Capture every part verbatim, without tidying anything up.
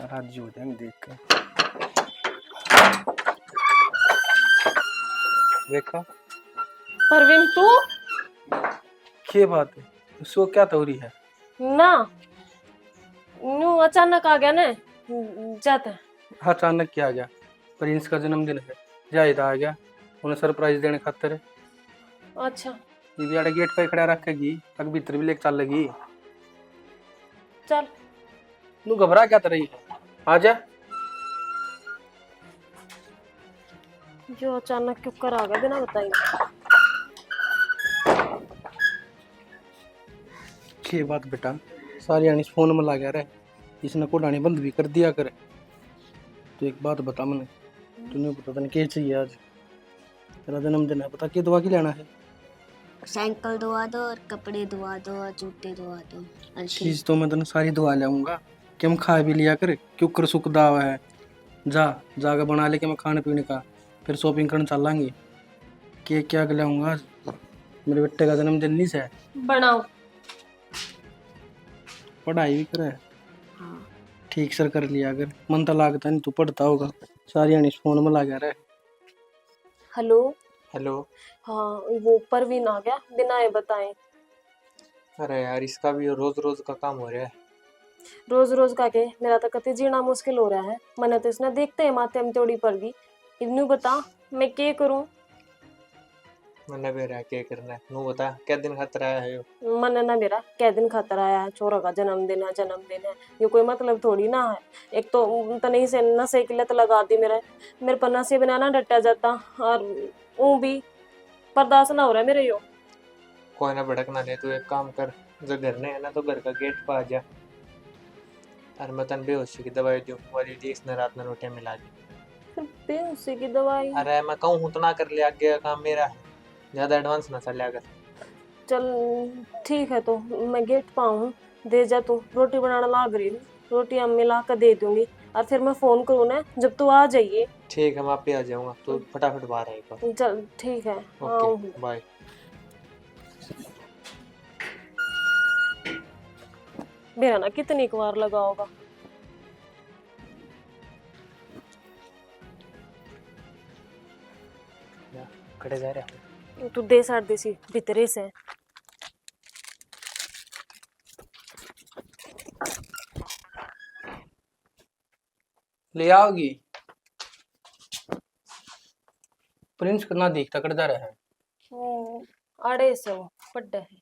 राजी हो जाएंगे देख के। देखा। परवीन, तू? के बात है? उसको क्या तौरी है? ना, न्यू अचानक आ गया ना, जाता। अचानक क्या आ गया? प्रिंस का जन्मदिन है, जाहिर आ गया उन्हें सरप्राइज देने खातर। अच्छा। ये भी आड़े गेट पे खड़ा रखेगी, तक भीतर भी लेके चल लेगी। चल। तू घबरा क्या रही है? आ जा। जो अचानक क्यों कर आ गया बिना बताए? के बात बेटा, सारी आनी फोन में लगा रहे, इसने कोडानी बंद भी कर दिया करे। तो एक बात बता मने, तूने पता तने के चाहिए आज? तेरा जन्मदिन है, बता के दुआ की लेना है? साइकिल दुआ दो और कपड़े दुआ दो और जूते दुआ दो और चीज तो मैं तने सारी दुआ लाऊंगा, कि हम खा भी लिया कर, क्यों कर सुख दावा है। जा, जाके बना ले के मैं खाने पीने का, फिर शॉपिंग करने चलांगे। के क्या लाऊंगा आज? मेरे बेटे का जन्मदिन नहीं से। बनाओ। पढ़ाई भी करे? हाँ। ठीक सर कर लिया कर, मन तो लागता नहीं तू पढ़ता होगा, सारी आनी फोन में लगा रहे। हेलो। हेलो। हाँ, वो परवीन आ गया बिना ये बताए। अरे यार, इसका भी रोज रोज का काम हो रहा है। रोज रोज का के, मेरा तो कति जीना मुश्किल हो रहा है। मैंने तो इसने देखते ही माथे में त्योड़ी पड़ गई। इब न्यू बता, मैं के करूं? मन्ने बेरा के करना है, नू बता, कै दिन खातर आया है यो? मन्ने ना बेरा, कै दिन खातर आया है? छोरा का जन्मदिन है, जन्मदिन है, ये कोई मतलब थोड़ी ना है। एक तो तने इसे नशे की लत लगा दी मेरे, मेरे पर नशे बिना ना डटा जाता, और ऊं भी बर्दाश्त ना हो रहा है मेरे यो। कोई ना, भड़क ना ले, तू एक काम कर, जो घर ने है ना, तो घर का गेट पे आ जा, और मैं तन बेहोशी की दवाई दूं, वाली दी इसने रात में रोटियां मिला दी। बेहोशी की दवाई? अरे, मैं कहूँ हूँ तो ना कर ले, आगे का काम मेरा है, ज्यादा एडवांस ना चलिया कर। चल ठीक है, तो मैं गेट पे आऊँ, दे जा तू, रोटी बनाने लाग रही हूँ, रोटी अम्मी ला के दे दूंगी, और फिर मैं फोन करूँ ना जब तू आ जाइए। ठीक है, मैं आप ही आ जाऊंगा, तू फटाफट बाहर आएगा। चल ठीक है, ओके, आऊँ। बाय। बेरा ना कितनी एक बार लगा होगा। या, खड़े जा रहे हैं। तू दे सार देसी भीतरे से। ले आओगी। प्रिंस कितना देखता कर जा रहा है। ओ, आड़े से वो पड्डा है।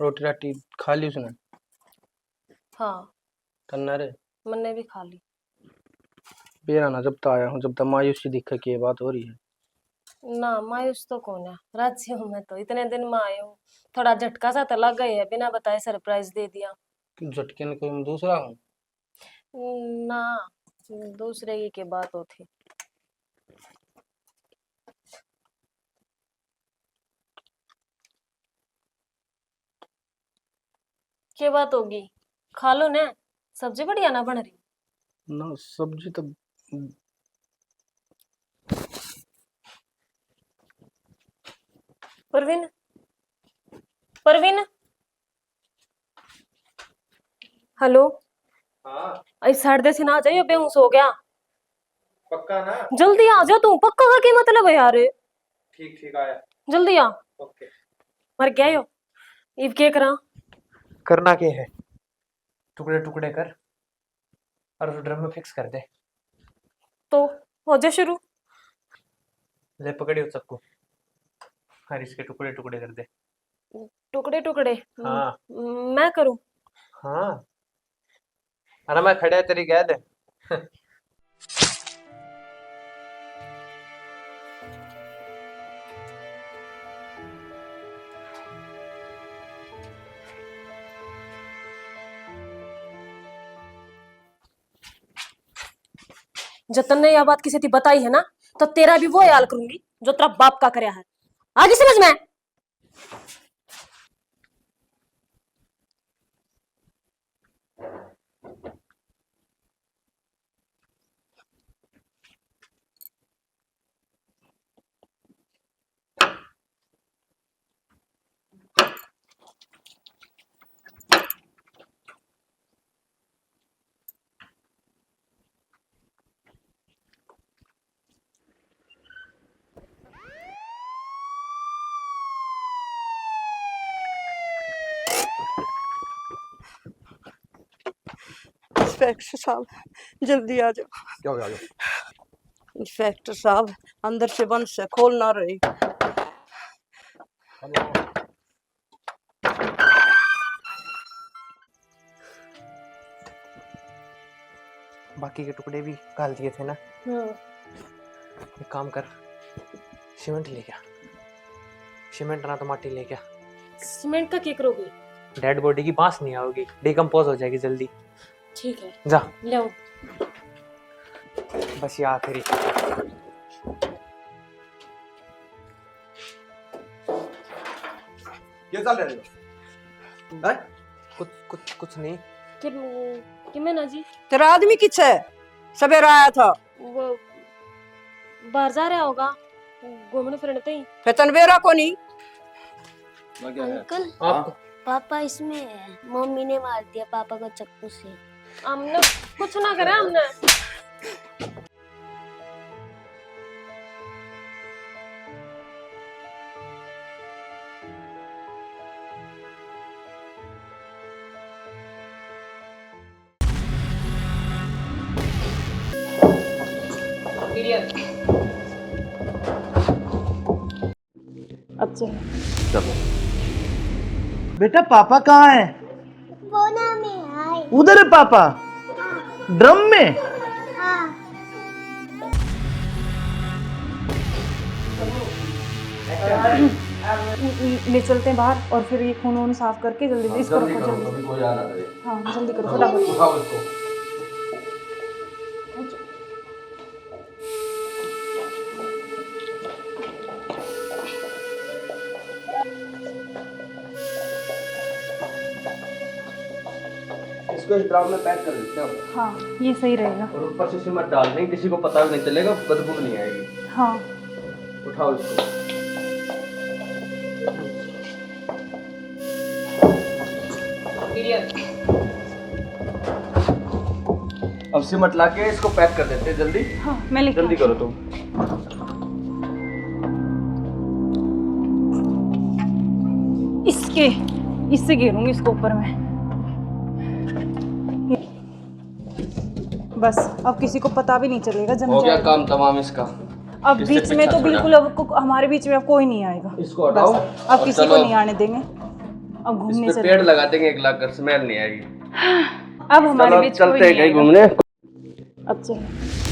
रोटी राटी खा ली उसने? हाँ। तन्ना रे? मन्ने भी खा ली। बेरा ना जब तो आया हूँ, जब तो मायूसी दिखे के बात हो रही है। ना, मायूस तो कौन है, राजी हूँ मैं तो। इतने दिन में आया हूँ, थोड़ा झटका सा तो लग गया है, बिना बताए सरप्राइज दे दिया। झटके ने कोई मैं दूसरा हूँ? ना, दूसरे की के बात होती। के बात होगी? खा लो ने, सब्जी बढ़िया ना बन रही। ना, सब्जी तो परवीन, परवीन, हेलो। हाँ। आई साढ़े दस ना आ जाइयो, बेहोश हो गया। पक्का ना? जल्दी आ जा तू, पक्का का के मतलब है यार? ठीक, ठीक, आया। जल्दी आ। ओके। मर गया यो। इब के करा? करना के है? टुकड़े टुकड़े कर और उस ड्रम में फिक्स कर दे। तो हो जा शुरू। ले पकड़ियो चक्कू और इसके टुकड़े टुकड़े कर दे। टुकड़े टुकड़े? हाँ। मैं करूँ? हाँ। अरे मैं खड़े तेरी कह दे। जब तन्ने यह बात किसी थी बताई है ना, तो तेरा भी वो हाल करूंगी जो तेरा बाप का करया है। आगी समझ में? इंस्पेक्टर साहब, जल्दी आ जाओ। क्या हो गया? आ जाओ। इंस्पेक्टर साहब, अंदर से बंद से, खोल ना रही। हेलो। बाकी के टुकड़े भी घाल दिए थे ना। हाँ। एक काम कर, सीमेंट लेके आ। सीमेंट ना तो माटी लेके आ। सीमेंट का क्या करोगे? डेड बॉडी की बांस नहीं आओगी, डिकम्पोज हो जाएगी जल्दी। ठीक है, जा। ले आओ। बस ये आखिरी। क्या चल रहा है? हैं? कुछ, कुछ, कुछ नहीं। कि, कि मैं ना जी। तेरा आदमी किस है? सवेरा आया था। वो बाहर जा रहा होगा, घूमने फिरने ते ही। फिर तन बेरा को नहीं। अंकल, हाँ? पापा इसमें है, मम्मी ने मार दिया पापा को चाकू से। हमने कुछ ना करा, हमने। अच्छा। चलो। बेटा, पापा कहाँ है? बोना में है। उधर है पापा? हाँ। ड्रम में? हाँ। ले चलते हैं बाहर और फिर ये खून वून साफ करके जल्दी से हाँ, इसको जल्दी रखो, करो, जल्दी। अभी कोई आ ना करे। हाँ, जल्दी करो, चलो, फटाफट। उठाओ इसको। इसको इस ड्रम में पैक कर देते हैं। हाँ, ये सही रहेगा। और ऊपर से सीमेंट डाल देंगे, किसी को पता भी नहीं चलेगा, बदबू भी नहीं आएगी। हाँ। उठाओ इसको। अब सीमेंट लाके इसको पैक कर देते हैं जल्दी। हाँ, मैं लेके जल्दी आती करो हूँ। तुम। इसके, इससे घेरूंगी इसको ऊपर मैं। बस, अब किसी को पता भी नहीं चलेगा, जम हो गया जाएगा। काम तमाम इसका। अब इससे बीच में पीछा तो छोड़ा। बिल्कुल अब को-, हमारे बीच में अब कोई नहीं आएगा। इसको बस, हटाओ अब और किसी को चलो। नहीं आने देंगे। अब घूमने इस पे चलते पेड़ हैं। लगा देंगे एक लाख का, स्मेल नहीं आएगी। अब हमारे चलो, बीच चलते कोई हैं नहीं कहीं आएगा। घूमने। अच्छा।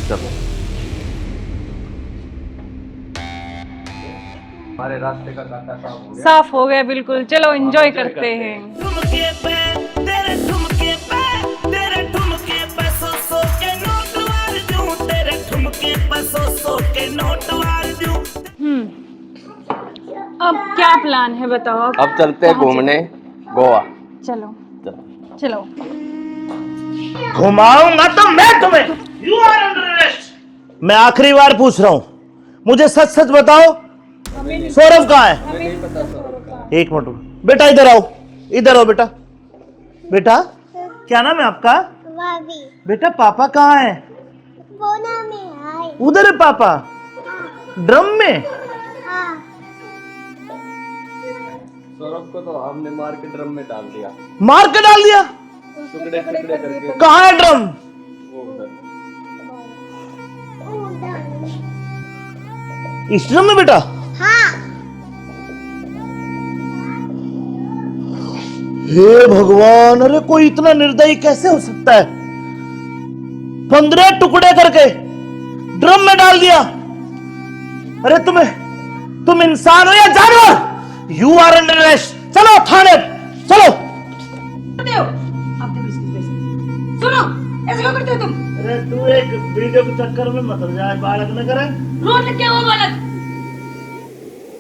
चलो। हमारे रास्ते का कांटा साफ हो गया। साफ हो गया बिल्कुल। चलो, enjoy करते हैं। ठुमके पे, तेरे ठुमके पे, तेरे ठुमके पे सौ सौ के नोट वार दूं, तेरे ठुमके पे सौ सौ के नोट वार दूं। हम्म। अब क्या plan है, बताओ आप? अब चलते हैं कहाँ घूमने चलते? गोवा। चलो। चलो। चलो। घुमाऊंगा तो मैं तुम्हें। You are under arrest। मैं आखिरी बार पूछ रहा हूँ, मुझे सच सच बताओ, सौरभ कहाँ है? एक मिनट रुको। बेटा, इधर आओ, इधर आओ बेटा। बेटा, क्या नाम है आपका? भाभी। बेटा, पापा कहाँ है? बोना में है। उधर है पापा? हाँ। ड्रम में? हाँ। सौरभ को तो हमने मार के ड्रम में डाल दिया। मार के डाल दिया? टुकड़े टुकड़े करके। कहाँ है ड्रम? वो उधर। इस ड्रम में बेटा? हाँ। हे भगवान, अरे कोई इतना निर्दयी कैसे हो सकता है? पन्द्रह टुकड़े करके ड्रम में डाल दिया। अरे तुम्हें, तुम इंसान हो या जानवर? You are under arrest। चलो थाने, चलो। करते हो? आपके बीच की space। सुनो, ऐसे क्यों करते हो तुम? अरे तू एक वीडियो के चक्कर में मत जाए, बालक न करे। रोड लग गया वो बालक।